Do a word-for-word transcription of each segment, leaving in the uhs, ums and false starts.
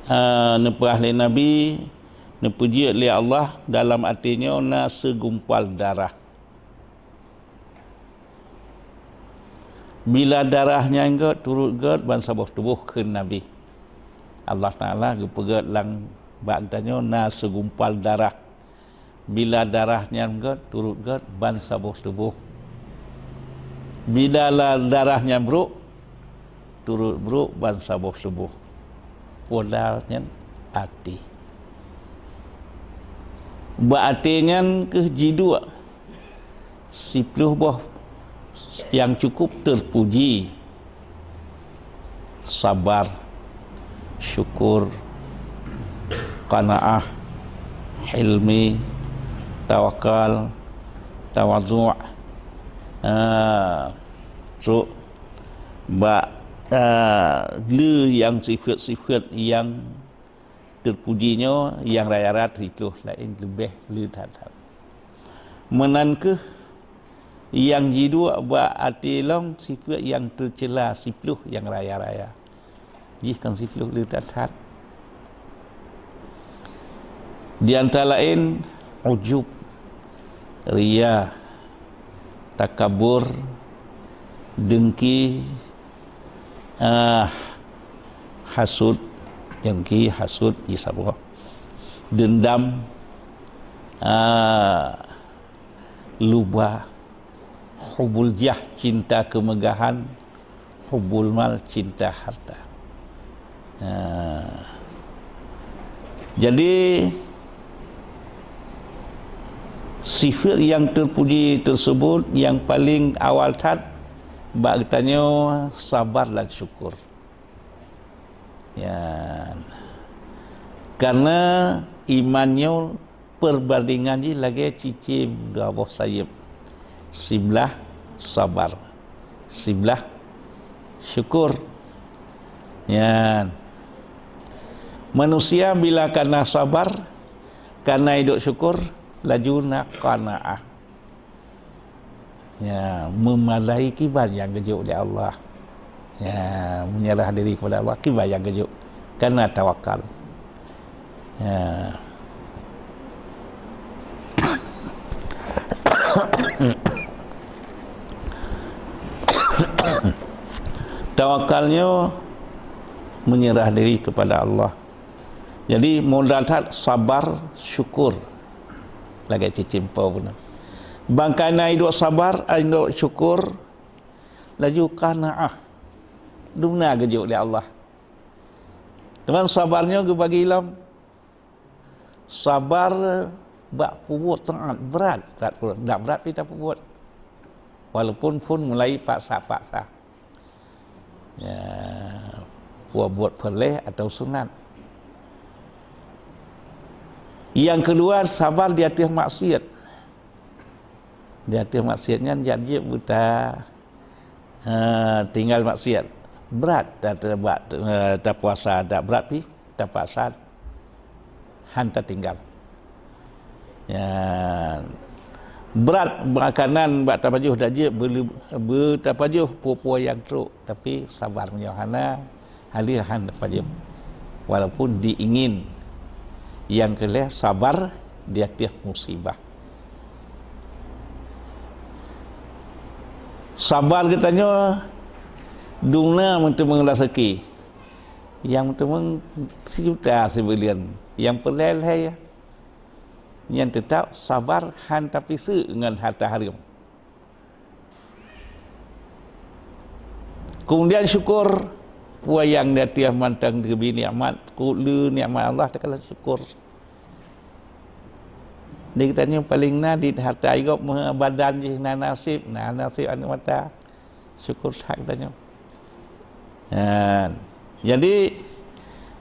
Ah, neupeugah lé Nabi, neupeujeuet lé Allah dalam até nyoe na seugumpal darah. Bila darah nyan gét, turot gét bansaboh tuboh, kheun Nabi. Allah Taala geupeugét lam bak geutanyoe na seugumpal darah. Bila darah nyan gét, turot gét bansaboh tuboh. Bila la-, darah nyan brok, turot brok bansaboh tuboh. Pola nyan até. Bak até nyan keuh jiduek siploh boh nyang cukup teupuji: sabar, syukur, qanaah, hilmi, tawakal, tawadhu'. Ah, trok bak, ah, le nyang sifeuet-sifeuet nyang teupuji nyoe, nyang raya-raya siploh laén leubeh le that-that. Meunan keuh nyang jiduek bak até lom sifeuet nyang teucela siploh nyang raya-raya. Jih kon siploh le that-that. Di antara laén ujub, riya, takabur, dengki, ah, hasut, dengki, hasut, jih saboh, deundam, ah, luba, hubul jah, cinta kemegahan, hubul mal, cinta harta. Nah, jadi sifeuet nyang teupuji teusebut nyang paleng awal that bak geutanyoe sabar dan syukur. Ya. Karena iman nyoe perbandingan jih lagée cicém dua boh sayeuep. Siblah sabar, siblah syukur. Nyan. Manusia bila kana sabar, kana iduek syukur, laju na qanaah. Ya, memadai kiban nyang geujok lé Allah. Ya, menyerah diri kepada Allah, kiban nyang geujok. Karena tawakal. Ya. Tawakalnya menyerah diri kepada Allah. Jadi, modal that sabar, syukur. Lagée cicém po beuna. Bangkai na iduek sabar, iduek syukur, laju qanaah. Dumna geujok lé Allah. Teuma sabar nyoe geubagi lom. Sabar bak peubuet taát brat, brat peubuet. Ndak brat pih tapeubuet. Walaupun phon mulai paksa-paksa. Ya, peubuet peureulée atau sunat. Nyang keudua, sabar di ateueh maksiat. Di ateueh maksiat nyan jak jeuet beuta, ha, tinggai maksiat. Brat ta-, ta-, bak, eh, tapuasa, dak brat pih tapaksa han tatinggai. Ya, brat makanan bak tapajoh dak jeuet beu-, beu tapajoh peue-peue nyang trok, tapi sabar meunyoe hana, haleue han tapajoh. Walaupun diingin, nyang keu lhée sabar di ateueh musibah. Sabar geutanyoe dumna meuteumeung raseuki. Nyang meuteumeung sijuta sibuleuen, nyang peureulée lhée, nyan teutap sabar han tapiseuk ngon hareuta hareuem. Keumudian syukur, peue nyang di ateueh mantong geubri nikmat, ku le nikmat Allah takalon syukur. Di geutanyoe paleng na di hareuta, i gob meubadan jih na naseb, na naseb aneuk mata. Syukur that geutanyoe. Nyan. Jadi,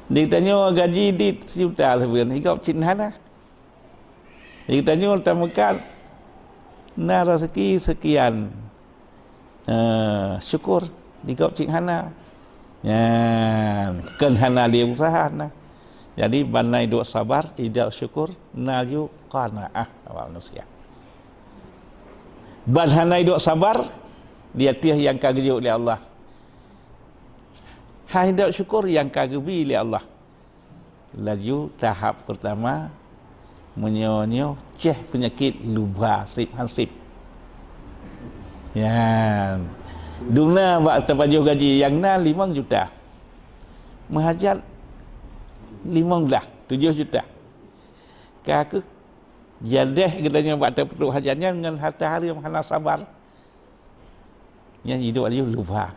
di geutanyoe gaji dit sijuta sabeue, i gob cit hana. Di geutanyoe tameukat na raseuki seukian. Eh, syukur, di gob cit hana. Nyan, kon hana lé useuha na. Jadi, ban na iduek sabar, iduek syukur, na ju qanaah awak manusia. Ban hana iduek sabar, di ateueh nyang ka geujok lé Allah. Han iduek syukur nyang ka geubri lé Allah. Laju tahap pertama, meunyoe nyoe ceh peunyakit lubha seb hanseb. Nyan. Dumna bak tapajoh gaji nyang na limong juta. Meuhajat limong blah, tujoh juta. Ka keuh jadeh geutanyoe bak tapeutrok hajat nyan ngon harta hareuem hana sabar. Nyan hidup laju lubha.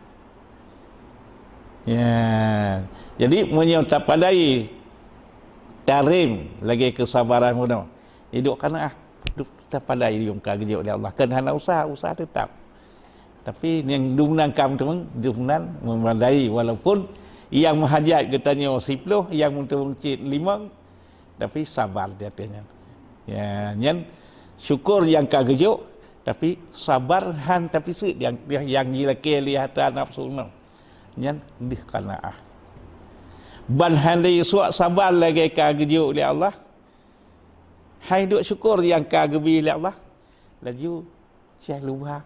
Ya. Jadi meunyoe tapadai tarém lagée keusabaran bunoe, hidup qanaah, tapadai nyang ka geujok lé Allah. Kan hana usah, usah teutap. Tapi nyang dumnan kam teumang, dumnan memadai walaupun nyang meuhajat geutanyoe siploh, nyang meuteumeucit limong, tapi sabar di ateueh nyan. Ya, nyan syukur nyang ka geujok, tapi sabar han tapiseut nyang, nyang jilakée lé harta nafsu nyoe. Nyan deuh qanaah. Ban han lé suak sabar lagée ka geujok lé Allah. Hai duek syukur nyang ka geubri lé Allah. Laju ceh lubha.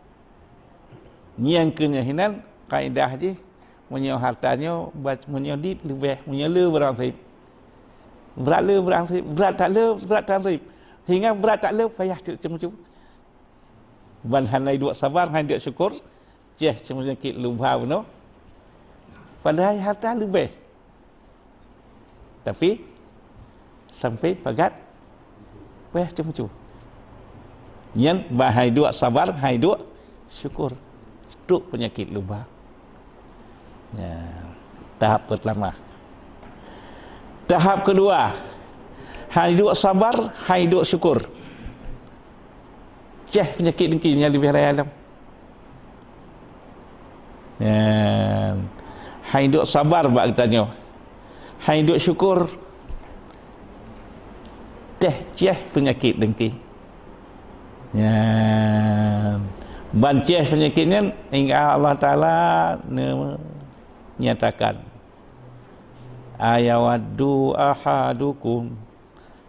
Nyang keu nyan hinan kaidah jih, meunyoe harta nyoe, ba-, meunyoe dit leubeh, meunyoe le barang seb. Brat le barang seb, brat that le, brat that seb. Hingga brat that le payah teuk ceumeucue. Ban hana duek sabar, hana duek syukur, ceh ceumeunyakét lubha bunoe. Padahai harta leubeh. Tapi sampai pagat wéh ceumeucue. Nyan bah hai duek sabar, hai duek syukur. Trok peunyakét lubha. Ya, tahap pertama. Tahap kedua, hai duek sabar, hai duek syukur. Ceh peunyakét dengki nyang leubeh raya lom. Nyan. Hai duek sabar bak geutanyoe. Hai duek syukur. Teh ceh peunyakét dengki. Nyan. Ban ceh peunyakét nyan, hingga Allah Taala neunyatakan, "Ayawaddu ahadukum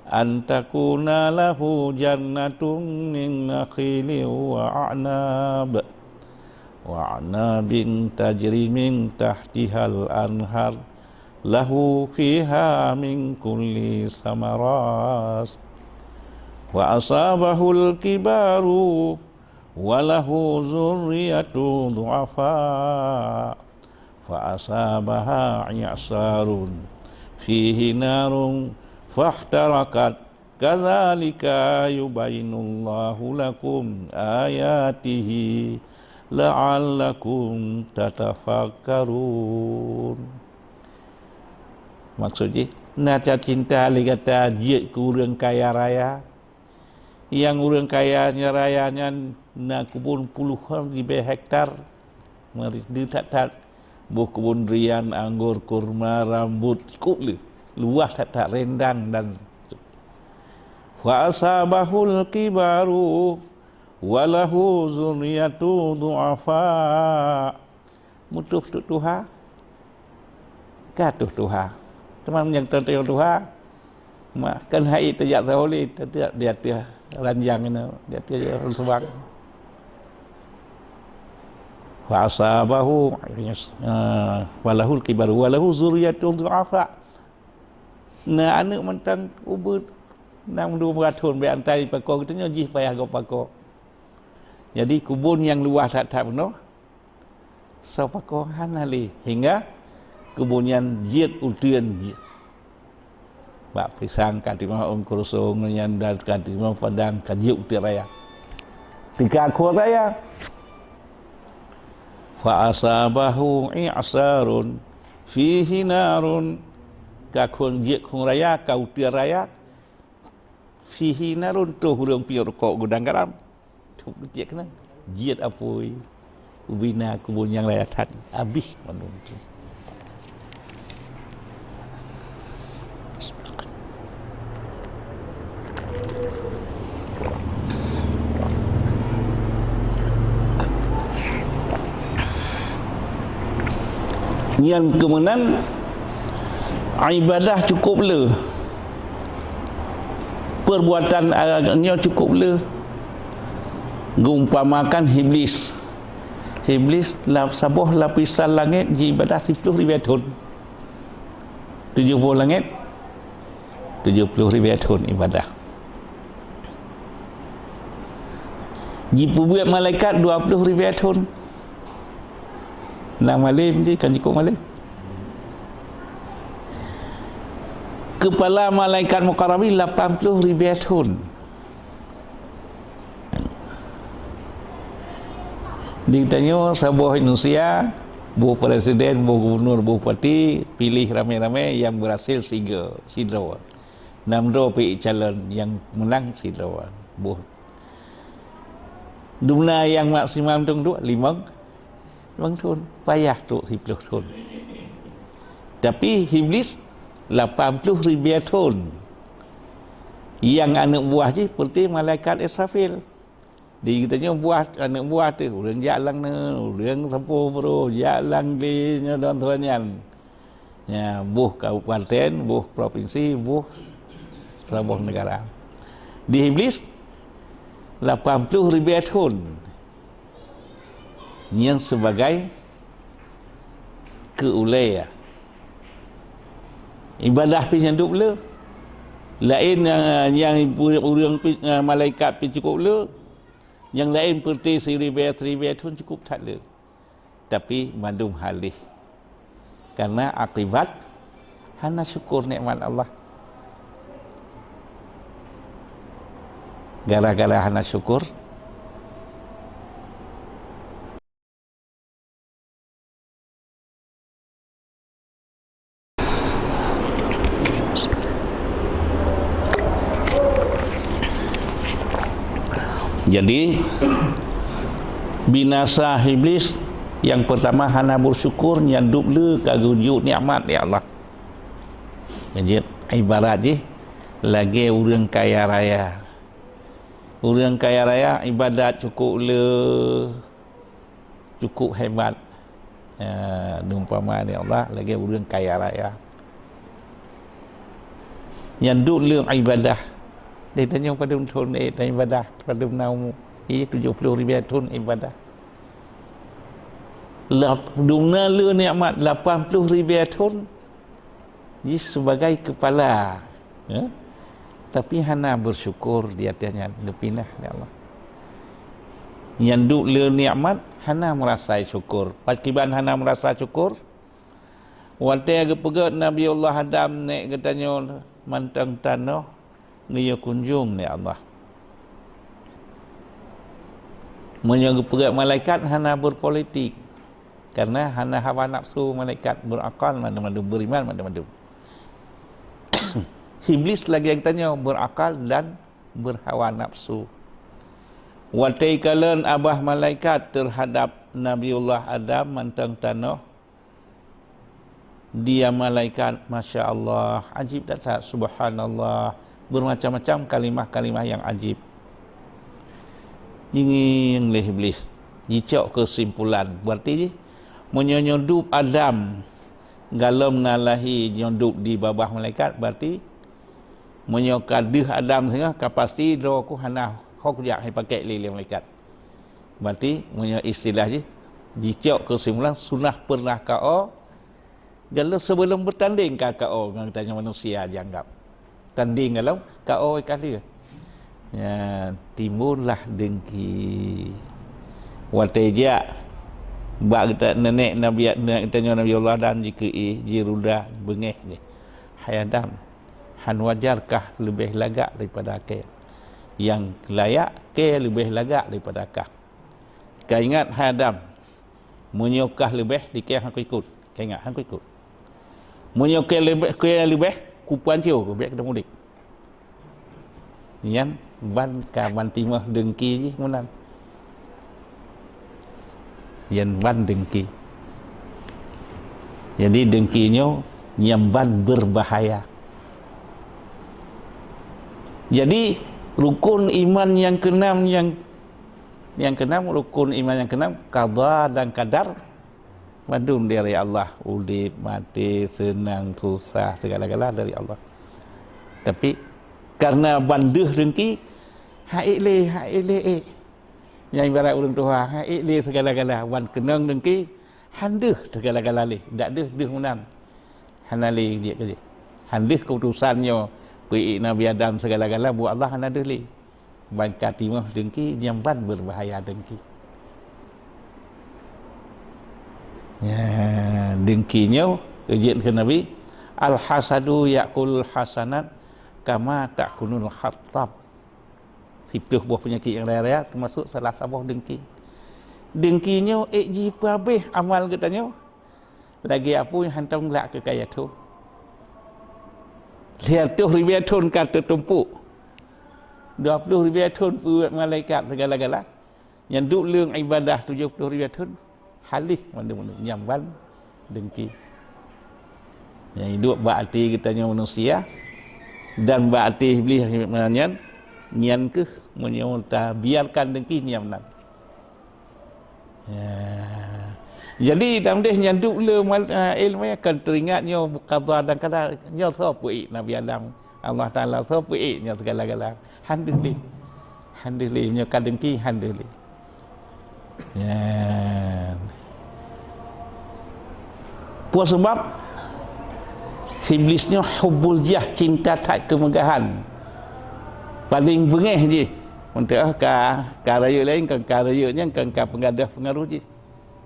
an takuna lahu jannatun min nakhilin wa a'nab, wa a'nabin tajri min tahtihal anhar, lahu fiha min kulli samarat, wa asabahul kibaru, wa lahu dzurriyyatun du'afa, fa asabaha i'sarun fihi narun fahtarakat, kadzalika yubayyinullahu lakum ayatihi la'allakum tatafakkarun." Maksud jih, na tacinta lé gata jeuet keu ureuëng kaya raya, nyang ureuëng kaya nyang raya nyan na keubon puluhan ribée hektar, meuri that-that, boh keubon durian, anggor, kurma, rambut, ikot le, luwah that-that, rendang dan fa asabahul kibaru wa lahu dzurriyyatun du'afa. Meutuh tuha, ka tuh tuha. Teuma nyang teuntèe tuha, ma kan hai tajak saulé, tajak di ateueh ranjang inoe, di ateueh rang subang. Fa asabahu, ah, wa lahul kibaru wa lahu dzurriyyatun du'afa. Na aneuk mantong ubeut, nam dua belas thon, bèk antai pakoe geutanyoe jih payah gob pakoe. Jadi keubon nyang luwah that-that bunoe, soe pakoe hana lé, hingga keubon nyan jeuet uteuen jih. Bak pisang ka timoh ôn krusong nyan dan ka timoh padang ka jeuet uteuen raya. Teuka kheun raya. Fa asabahu i'sarun fihi narun. Ka kheun jeuet kheun raya, ka uteuen raya. Fihi narun, troh ureuëng piôh rukok gudang garam. Troh keuciek keunan. Jeuet apui. Ubina keubon nyang raya that. Abéh mandum tu. Nyan keuh meunan ibadah cukup le. Perbuatan nyoe cukup le. Geumpamakan Iblis. Iblis lam saboh lapisan langét jiibadah siplôh ribèe thon. Tujoh boh langét, Tujoh ploh ribèe thôn ibadah. Jipeubuet malaikat dua ploh ribèe thôn. Nyang malém jih kan jikuk malém. Keupala malaikat muqarrabin lapan ploh ribèe thôn. Di geutanyoe saboh Indonesia, boh presiden, boh gubernur, boh bupati, piléh ramé-ramé nyang berhasil siga, sidroe. Nam droe pih calon nyang meunang sidroe. Boh. Dumna nyang maksimal dong duek, limong, limong thôn. Payah trok siploh thôn. Tapi Iblis lapan ploh ribèe thôn. Nyang aneuk buah jih seperti malaikat Israfil. Di geutanyoe buah, aneuk buah teuh, ureueng jak lam neuen, ureueng sampôh uroe, jak lam glé nyoe dan seureueng nyan. Ya, boh kabupaten, boh provinsi, boh saboh negara. Di Iblis, lapan ploh ribèe thôn. Nyan sebagai keu ulèe, ya. Ibadah pih nyan duek le. Laén, eh, nyang ureueng pih, eh, malaikat pih cukup le. Nyang laén peureté siribèe-siribèe thôn cukup that le. Tapi mandum haleh. Karena akibat hana syukur nikmat Allah. Gara-gara hana syukur, jadi, binasa Iblis nyang peurtama hana beusyukur, nyan duek le ka geujok nikmat lé Allah. Jadi, ibarat jih lagèe ureueng kaya raya. Ureueng kaya raya ibadat cukup le, cukup hebat. Ya, diumpama lé Allah lagèe ureueng kaya raya. Nyan duek le ibadah. Di tanyoe padum thôn, eh, dan ibadah padum na umu. Iya, tujoh ploh ribèe thôn ibadah. Lap-, dumna le nikmat lapan ploh ribèe thôn. Jih sebagai keupala, ya, tapi hana beusyukur di ateueh nyan, geupinah lé Allah. Nyan duek le nikmat hana meurasa syukur. Pakiban hana meurasa syukur? Watèe geupeugèt Nabiullah Adam nèk geutanyoe mantong tanoh, geuyue kunjong lé Allah. Meunyoe geupeugèt malaikat hana beupolitik, karena hana hawa nafsu malaikat, beurakal mandum-mandum, beuriman mandum-mandum. Iblis lagèe geutanyoe beurakal dan berhawa nafsu. Watèe kalon abah malaikat terhadap Nabiullah Adam mantong tanoh, dia malaikat, masya Allah, ajib that-that, subhanallah, bermacam-macam kalimah-kalimah yang ajib. Jingieng lé Iblis, jicok keusimpulan. Berarti jih, meunyoe nyoe duek Adam golom na lahé nyoe duek di babah malaikat, berarti meunyoe ka deuh Adam singoh, ka pasti droe ku hana ho kujak hai pakèk lé, lé malaikat. Berarti, meunyoe istilah jih, jicok keusimpulan, sunah pernah ka o, golom sebelum bertanding ka ka o ngon geutanyoe manusia jianggap. Tanding golom ka o ka lheueh. Ya, timbullah dengki. Watèe jak bak geuta-, nenek Nabi, nenek geutanyoe Nabi Allah Adam jikeu-éh, jirudah, beungéh jih. Hai Adam, hán wajar kah leubeh lagak daripada kèe? Nyang layak kèe leubeh lagak daripada kah. Ka ingat hai Adam, meunyoe kah leubeh, di kèe han kuikot. Ka ingat, han kuikot. Meunyoe kèe leubeh, kèe leubeh, kupancô, bèk keudeh udép. Nyan ban ka ban timoh dengki jih meunan. Nyan ban dengki. Jadi dengki nyoe nyan ban berbahaya. Jadi rukun iman nyang keenam, nyang, nyang keenam, rukun iman nyang keenam, qada dan qadar, mandum dari Allah, udép, maté, seunang, susah, segala-gala dari Allah. Tapi karena ban deuh dengki, han ék lé, han ék lé ék. Nyang ibarat ureueng tuha, han ék lé segala-gala, ban keunong dengki, han deuh segala-gala lé, dak deuh, deuh meunan. Hana lé jeuet keu jih. Han deuh keuputusan nyoe Peuék Nabi Adam sigala-gala buet Allah hana deuh lé. Ban ka timoh deungki, nyan ban beubahaya deungki. Ya, deungki nyoe, jeuet keu Nabi, "Al-hasadu ya'kulul hasanat kama ta'kulul hatab." Siplôh boh peunyakét nyang raya-raya, teumasuk salah saboh deungki. Deungki nyoe ék jipeuhabéh amal geutanyoe, lagée apui hantom glak keu kayée thon. Lhée reutôh ribée thon ka teutumpôk, dua plôh ribée thon peuet malaikat sigala-gala, nyang duek leueng ibadah tujoh plôh ribée thon, haleh mandum-mandum nyan ban deungki. Nyang iduek bak até geutanyoe manusia dan bak até Iblih nyan, nyan keuh meunyoe tabiarkan deungki nyan meunan. Ya. Jadi, tamdeh nyang duek le mal-, eh, ilmu nyan kan teuingat nyoe qada dan qadar. Nyoe soe peuék Nabi Adam? Allah Taala. Soe peuék nyoe sigala-gala? Han deuh lé. Han deuh lé. Meunyoe ka deungki, han deuh lé. Ya. Peue sabab? Iblih nyoe hubbul jah, cinta that keumeugahan. Paleng beungéh jih. Meunteueh ka, ka rayeuk laén, kon ka rayeuk nyan, kon ka peugadôh peungaroh jih.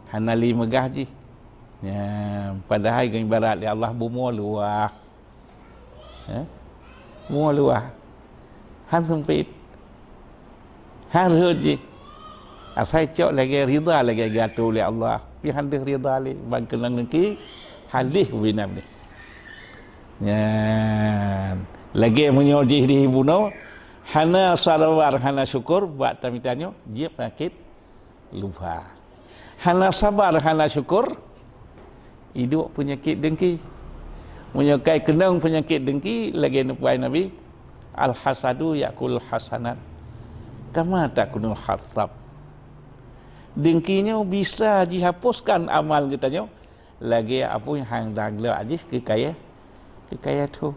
Hana lé meugah jih. Nyan, padahai geuibarat lé Allah bumoe luwah. Eh? Bumoe luwah. Han seumpit. Han rhot jih. Asai cok lagée rida lagée geuatoe lé Allah. Pi han deuh rida lé, ban keunong deungki, haleh ubé nam nyan. Lagée meunyoe jih di bunoe, hana sabar, hana syukur, bak tamita nyoe, jeuet peunyakét lubha. Hana sabar, hana syukur, iduek peunyakét deungki. Meunyoe kai keunong peunyakét deungki, lagée neupeuai Nabi, "Al-hasadu ya'kulul hasanat, kama ta'kulul hatab." Deungki nyoe bisa jihapuskan amal geutanyoe, lagée apui han glak jih keu kayée, keu kayée thon.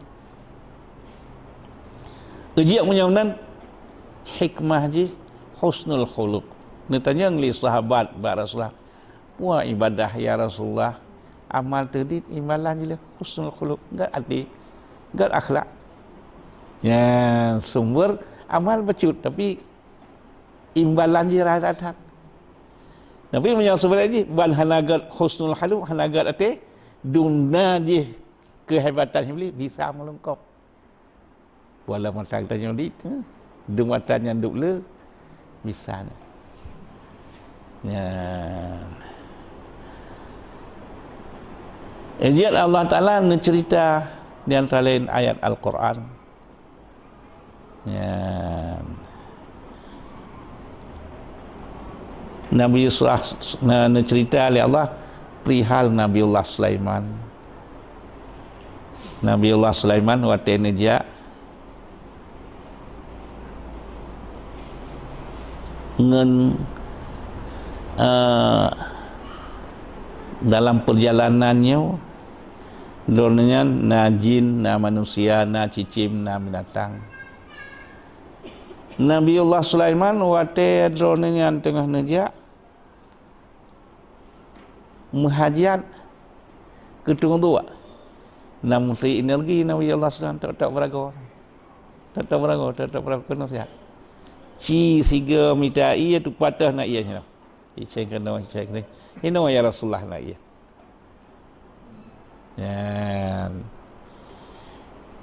Jeuet meunyoe nan, hikmah jih husnul khuluq. Neutanyong lé sahabat bak Rasulullah, "Peue ibadah, ya Rasulullah?" Amal teuh dit, imbalan jih lé husnul khuluq, gét até, gét akhlak. Nyan sumber amal bacut, tapi imbalan jih rata that. Tapi meunyoe seubeulai jih, ban hana gét husnul khuluq, hana gét até, dum na jih keuhebatan Iblih bisa meulungkop. Walau mata geutanyoe dit, eh, dum mata nyan duek le, bisa nyan. Nyan. Jeuet Allah Taala neuceurita di antara laén ayat Al-Qur'an. Nyan. Nabi Yusuf na-, neuceurita lé Allah perihal Nabiullah Sulaiman. Nabiullah Sulaiman watée neujak ngon, eh, dalam perjalanan nyoe, droeneuh nyan na jin, na manusia, na cicém, na binatang. Nabiullah Sulaiman watée droeneuh nyan teungoh neujak, meuhajat keu teungoh duek. Na meusi energi Nabi Allah Sallam tok-tok beuragoe. Tok-tok beuragoe, tok-tok beuragoe keunoe siat. Ci sigoe mita ié teupatéh na ié nyoe. Icén keunoe, icén keunoe. Inoe ya Rasulullah na ié. Nyan.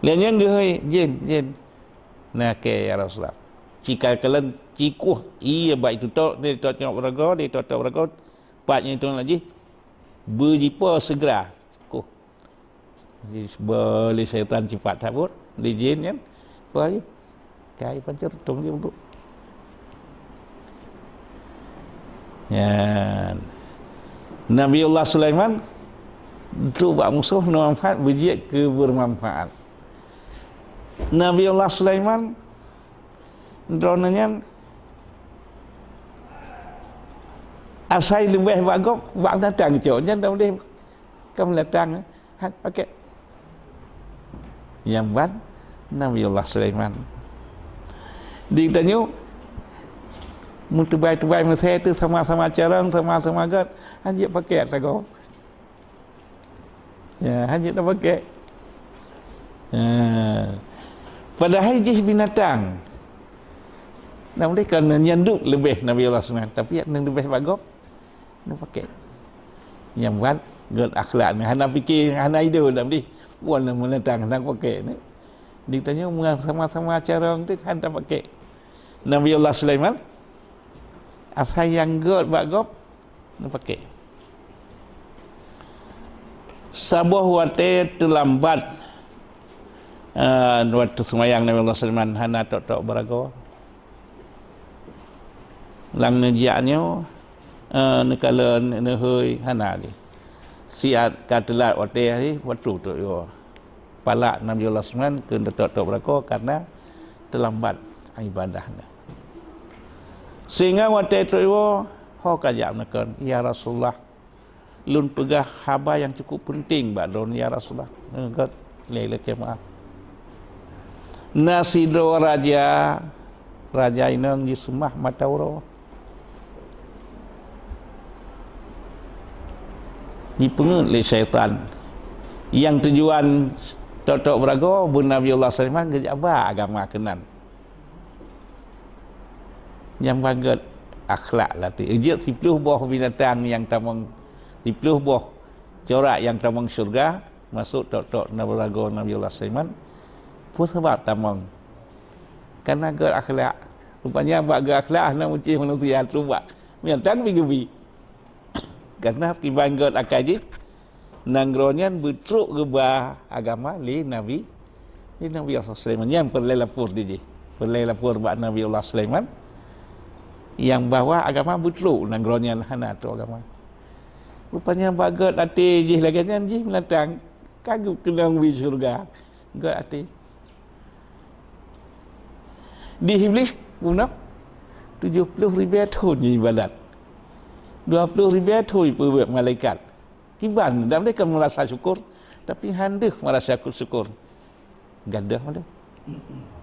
Lé nyan geuhôi, jén, jén. Na kée ya Rasulullah. Ci ka kalon, ci kueh ié bak itu tok, di tok-tok beuragoe, di tok-tok beuragoe. Pat nyang itu lagi. Beujipo segera. Kuh. Di seubah lé syaitan cipat that buet, lé jén nyan. Apa lagi? Kai pancur tong dia untuk. Nyan. Nabiullah Sulaiman tu bak musoh na manfaat, beujeuet keu bermanfaat. Nabiullah Sulaiman droeneuh nyan asai leubeh bak gob, bak binatang cok. Nyan tak boleh ka binatang, eh. Hat pakai. Nyang ban Nabiullah Sulaiman. Di tanyoe meutubai-tubai meusé tu sama-sama carông, sama-sama gét, hanjeuet pakai sagoe. Ya, hanjeuet tapakai. Ya. Padahai jih binatang. Namun deh, kan nyanduk leubeh Nabi Allah Sulaiman, tapi nyang leubeh bak gob, neupaké. Nyang ban gét akhlak ni, hana pike, hana idô lam dih. Wan binatang hana paké ni. Ditanyoe meungan sama-sama carông tu hana paké. Nabi Allah Sulaiman, asai nyang gét bak gob, neupaké. Saboh watée teulambat, eh, watée seumayang Nabi Allah Sulaiman hana tok-tok beuragoe. Lam neujak nyoe, eh, neukalon neuhôi hana lé. Siat ka teulat watée hari, watée tok yo. Palak Nabi Allah Sulaiman keu tok-tok beuragoe karena teulambat ibadah na. Sehingga watée tok yo, ho ka jak meukon, "Ya Rasulullah, lôn peugah haba nyang cukup peunteng bak lôn, ya Rasulullah." Ngeugét, lé lakée meu'ah. Na sidroe raja, raja inong jiseumah mata uroe. Jipeungét lé syaitan. Nyang tujuan tok-tok beuragoe beu Nabi Allah Sulaiman geujak ba agama keunan. Nyang ban gét akhlak latée. Jeuet siploh boh binatang nyang tamong, siploh boh corak nyang tamong syeuruga, masôk tok-tok na beuragoe Nabi Allah Sulaiman. Peue sabab tamong? Karena gét akhlak. Rupanya bak gét akhlak hana meucéh manusia, cuba binatang bi geubi. Karena kiban gét akai jih, nanggroe nyan beutrok geuba agama lé Nabi, lé Nabi Allah Sulaiman. Nyan peureulée lapor di jih. Peureulée lapor bak Nabi Allah Sulaiman nyang bahwa agama beutrok nanggroe nyan hana trok agama. Rupanya bak gét até jih lagée nyan jih binatang ka geukeunong bi syeuruga. Gét até. Di Iblih bunoe tujoh ploh ribée thon jiibadat. Dua ploh ribée thon jipeubuet malaikat. Kiban, dan mereka merasa syukur, tapi han deuh merasa syukur. Gadoh malu.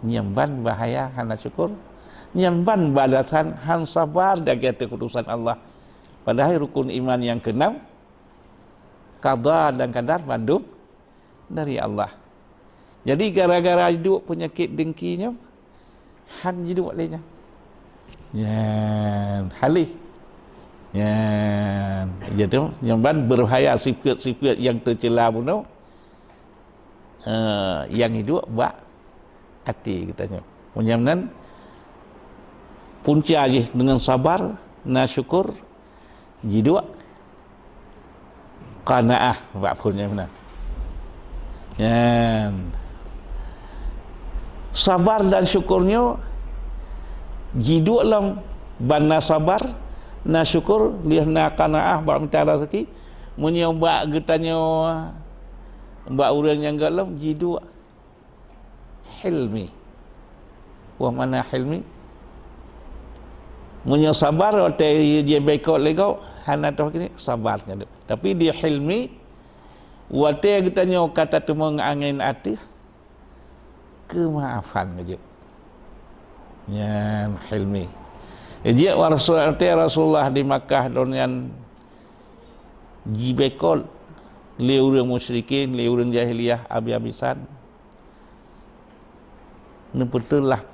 Nyang ban bahaya hana syukur. Nyang ban balasan han sabar di ateueh keuputusan Allah. Padahai rukun iman nyang keenam, qada dan qadar bandum dari Allah. Jadi gara-gara jiduek peunyakét dengki nyoe, han jiduek lé nyan. Nyan, haleh. Nyan, jadi nyang ban berbahaya sifat-sifat nyang teucela bunoe, eh, nyang jiduek bak até geutanyoe. Meunyoe nan punca jih deungon sabar, na syukur, jiduek qanaah bak phon nyang meunan. Nyan. Sabar dan syukur nyoe jiduek lom, ban na sabar, na syukur, lheueh na qanaah bak mita raseuki. Meunyoe bak geutanyoe, bak ureuëng nyang gét lom, jiduek hilmi. Wah, mana hilmi? Meunyoe sabar, watée jibekot lé gob, hana toh kini, sabar nyan. Tapi di hilmi, watée geutanyoe ka tateumeung angén ateueh, keumaafan geujeuet. Nyan hilmi. Jeuet wa Rasul-, watée Rasulullah di Makkah, droe nyan jibekot lé ureuëng musyrikin, lé ureuëng jahiliyah, abi-abisan. Neupeuteulah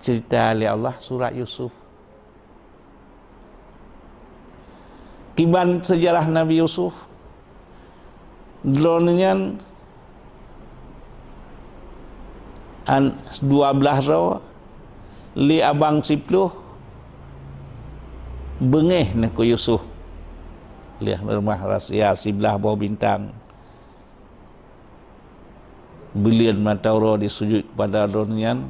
ceurita lé Allah surat Yusuf. Kiban seujarah Nabi Yusuf, droe nyan an-, dua blaih droe, lé abang siploh, beungéh neuh keu Yusuf. Lheueh rumoh rahsia siblaih boh bintang. Buleuen mata uroe disujut kepada droe nyan.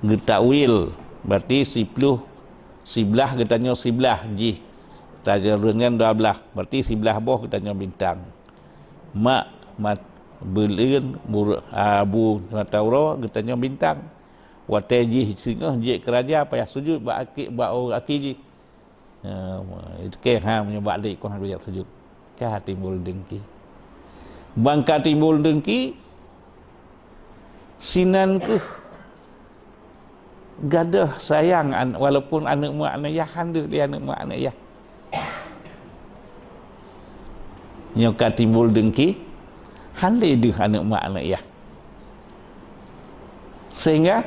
Geutakwil, berarti siploh, siblaih geutanyoe siblaih jih. Tajak droe nyan dua blaih, berarti siblaih boh geutanyoe bintang. Mak mat-, buleuen mur-, abu mata uroe geutanyoe bintang. Watée jih singoh jeuet keu raja payah sujut bak aki, bak aki jih. Ha, itu keh ha meunyoe bak lé kon geujak sujut. Ka timbul dengki. Ban ka timbul dengki, sinan keuh gadoh sayang an-, walaupun aneuëk mak aneuëk yah, han deuh lé aneuëk mak aneuëk yah. Nyoe ka timbul dengki, han lé deuh aneuëk mak aneuëk yah. Sehingga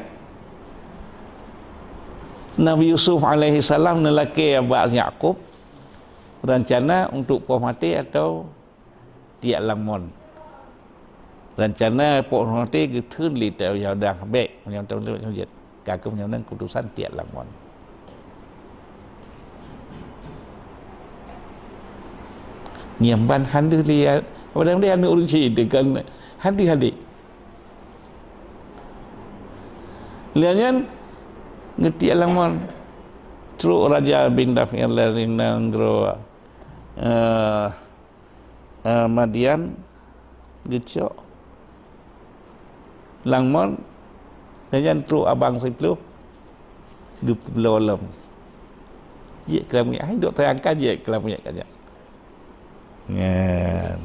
Nabi Yusuf alaihissalam neulakée bak Yakub rencana untuk poh maté atau tiek lam mon. Rencana poh maté geutheun lé teuh Yahuda, bék meunyoe teuh jeuet. Ka keuh meunyoe keputusan tiek lam mon. Nyan ban han deuh lé, padahai lé aneuk ureueng cit kan han deuh hadé. Lheueh nyan geutiek lam mon. Trok raja bintang dari nanggroe, eh, eh, Madian geucok lam mon, lheueh nyan trok abang siploh geupeuloe lom. Jeuet keu lam minyeuk, hai dok tayangkan jeuet keu lam minyeuk ka nyan. Nyan.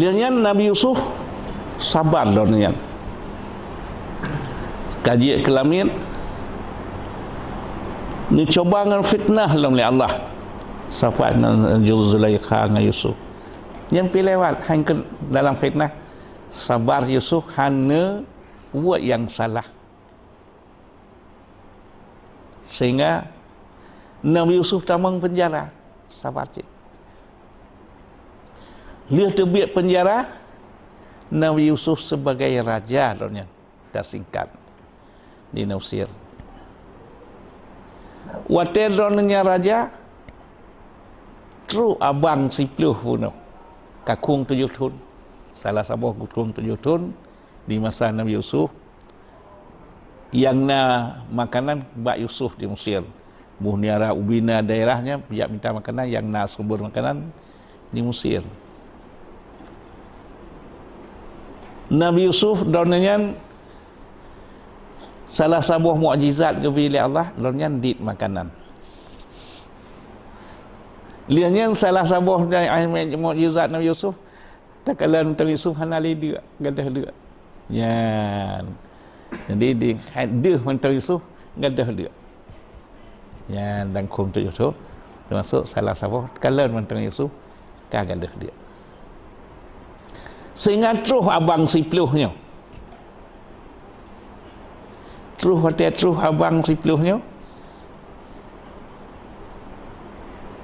Lheueh nyan Nabi Yusuf sabar lom nyan. Ka jeuet keu lam minyeuk, neucuba ngon fitnah lom lé Allah. Sabar ngon Zulaikha ngon Yusuf. Nyan pih lewat, han keu dalam fitnah. Sabar Yusuf hana buet nyang salah. Sehingga Nabi Yusuf tamong penjara. Sabar cit. Lheueh teubiet penjara, Nabi Yusuf sebagai raja droeneuh, tasingkat, di Mesir. Watée droeneuh nyan raja, trok abang siploh bunoe, ka khueng tujoh thon. Salah saboh geukhueng tujoh thon di masa Nabi Yusuf, nyang na makanan bak Yusuf di Mesir. Boh niara ubena daerah nyan, jak mita makanan nyang na sumber makanan di Mesir. Nabi Yusuf droeneuh nyan salah saboh mukjizat geubri lé Allah, droeneuh nyan dit makanan. Lheueh nyan salah saboh mukjizat Nabi Yusuf, takalon mantong Yusuf hana lé deuk, gadôh deuk. Nyan. Jadi di deuh mantong Yusuf gadôh deuk. Nyan dan khueng tujoh thon, termasuk salah saboh takalon mantong Yusuf ka gadôh deuk. Sehingga troh abang siploh nyoe. Troh watée troh abang siploh nyoe,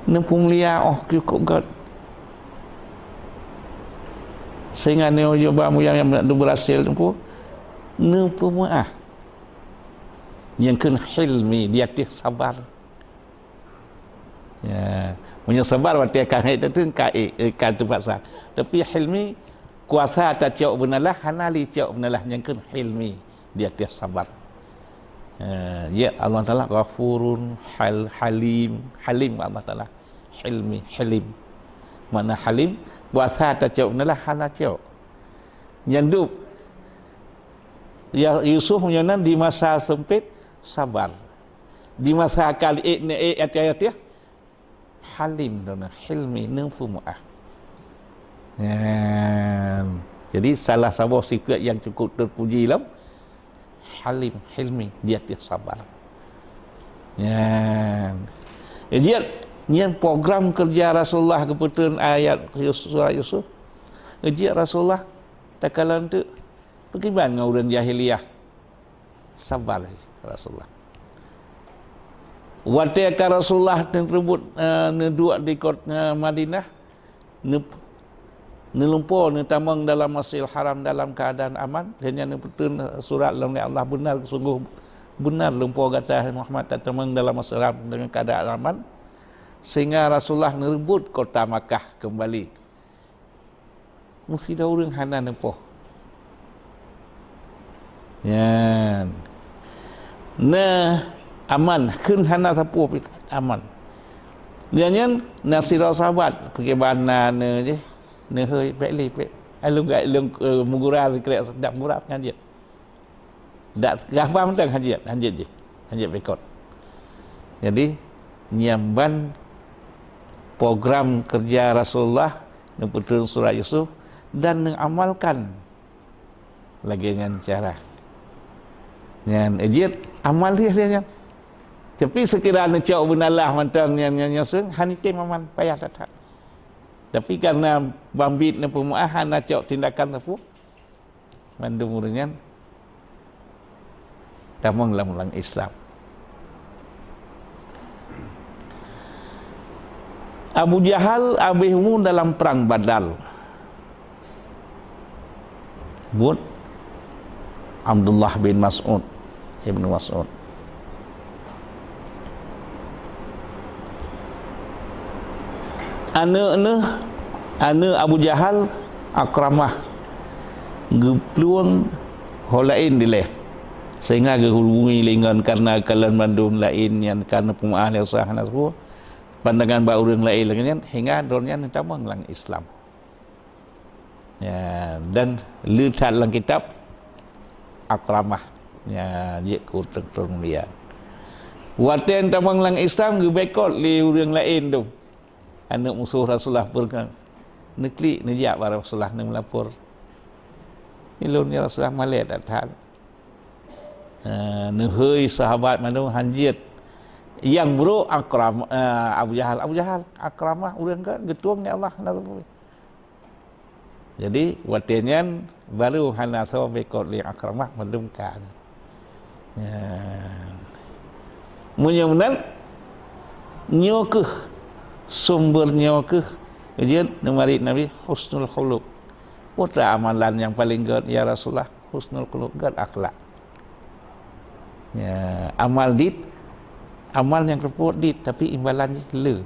neupeumulia óh cukôp göt. Sehingga nyoe ba muyang nyang beurhasil teumpu neupeumeuáh. Nyang kheun hilmi, di ateueh sabar. Ya, meunyoe sabar watée ka hék teuteun ka ék, eh, ka teupaksa. Tapi hilmi, kuasa tacok beunalah, hana lé cok beunalah, nyang kheun hilmi di ateueh sabar. Eh, ya Allah Taala Ghafurun, Hal-, Halim, Halim Allah Taala. Hilmi, Halim. Makna Halim, kuasa tacok beunalah hana cok. Nyang dub, ya, Yusuf meunyoe nan di masa sempit sabar. Di masa ka ék, ék ateueh-ateueh, Halim droeneuh, hilmi, neupeumeuáh. Nyan. Jadi salah saboh sifat nyang cukup teupuji lom, halim, hilmi, di ateueh sabar. Nyan. Jeuet, nyan program kerja Rasulullah geupeuteun ayat Yus-, surat Yusuf. Jeuet Rasulullah takalon teuk, pakriban ngon ureuëng jahiliyah. Sabar Rasulullah. Watée ka Rasulullah neureubot, eh, neuduek di kot-, eh, Madinah, neu-, neulumpoe neutamong dalam Masjidil Haram dalam keuadaan aman, dan nyan neupeuteun surat lom lé Allah, "Beuna sunggoh beuna lumpoe gata, hai Muhammad, tatamong dalam Masjidil Haram deungon keuadaan aman," sehingga Rasulullah neureubot kota Makkah keumbali. Meusidroe ureuëng hana neupoh. Nyan. Na aman, kheun hana sapeue pih aman. Nyan, nyan na sidroe sahabat, pakriban na, na jih, neuhôi, bék lé, bék. Ai lôn, ai lôn, eh, meugura sikrek, sedap meugura, nyan jeuet. Dak gah bang mantong hanjeuet, hanjeuet jih. Hanjeuet beuikot. Jadi, nyan ban program kerja Rasulullah, neupeuteun surat Yusuf dan neuamalkan Lagée nyan cara. Nyan jeuet amal lheueh lé nyan. Tapi seukira neucok beunalah mantong nyan, nyan, nyan seueng, hana item amal, payah that-that. Tapi kareuna ban biet neupeumeu'ah hana cok tindakan sapeue, mandum ureuëng nyan tamong lam, lam Islam. Abu Jahal habéh umu dalam perang Badar. Buet Abdullah bin Mas'ud, Ibnu Mas'ud. Aneuëk neuh, aneuëk Abu Jahal, Akramah, geuplueng ho laén dilée, sehingga geuhubungi lé ngon, kareuna kalon bandum laén nyan ka neupeumaáh lé usah hana sapeue, pandangan bak ureuëng laén lagée nyan, hingga droe nyan tamong lam Islam. Ya, dan le that lam kitab Akramah, ya, jeuet keu ureuëng-ureuëng mulia. Watée tamong lam Islam, geuboikot lé ureuëng laén tu. Aneuëk musoh Rasulullah peureukan. Neuklik, neujak bak Rasulullah, neumeulapor. Ilôn ya Rasulullah malée that-that. Eh, neuhôi sahabat mandum hanjeuet. Nyang brok Akram, eh, Abu Jahal. Abu Jahal, Akramah, ureuëng ka geutueng lé Allah, na Jadi, watée nyan baru hana soe boikot lé Akramah mandum ka. Nyan. Meunyoe meunan, nyoe kheueh sumber, nyoe kheueh jeuet neumarit Nabi husnul khuluq. Peue amalan nyang paleng gét, ya Rasulullah? Husnul khuluq, gét akhlak. Ya, amal dit, amal nyang teupeubuet dit, tapi imbalan jih le.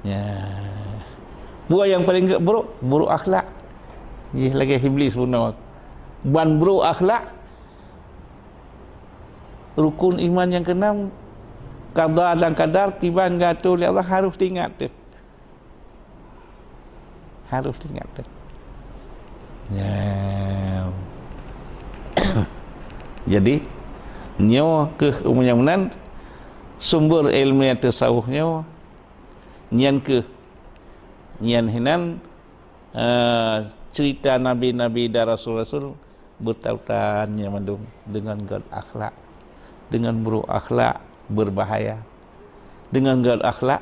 Ya. Peue nyang paleng gét buruk? Buruk akhlak. Jih lagée Iblis bunoe. Ban buruk akhlak, rukun iman nyang keenam, qada dan qadar, kiban geuatoe lé Allah, harôh teuingat teuh. Harôh teuingat teuh. Ya. Jadi, nyoe kheueh umu nyang meunan sumber ilmu tasawuf nyoe, nyan kheueh, nyan hinan, eh, cerita nabi-nabi dan rasul-rasul beutautan nyan mandum deungon gét akhlak. Deungon buruk akhlak berbahaya. Deungon gét akhlak,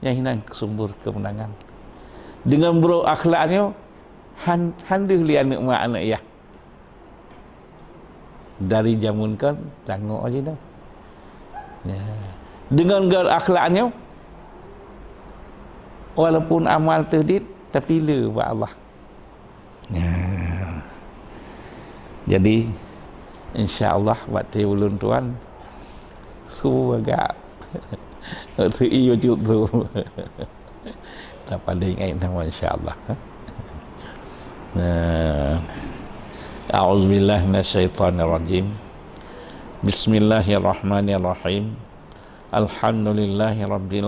nyan hinan sumber keumeunangan. Deungon buruk akhlak nyoe, han, han deuh lé aneuëk ma aneuëk yah. Dari jameun kon tangok aja dah. Ya. Deungon gét akhlak nyoe, walaupun amal teuh dit, tapi le bak Allah. Ya. Jadi, insya Allah, bak ulôn tuan, su agak, su i wajib su. Tapi ada ingat nama, insya Allah. Nah. A'udzubillahi minasyaitonirrajim. Bismillahirrahmanirrahim. Alhamdulillahirabbil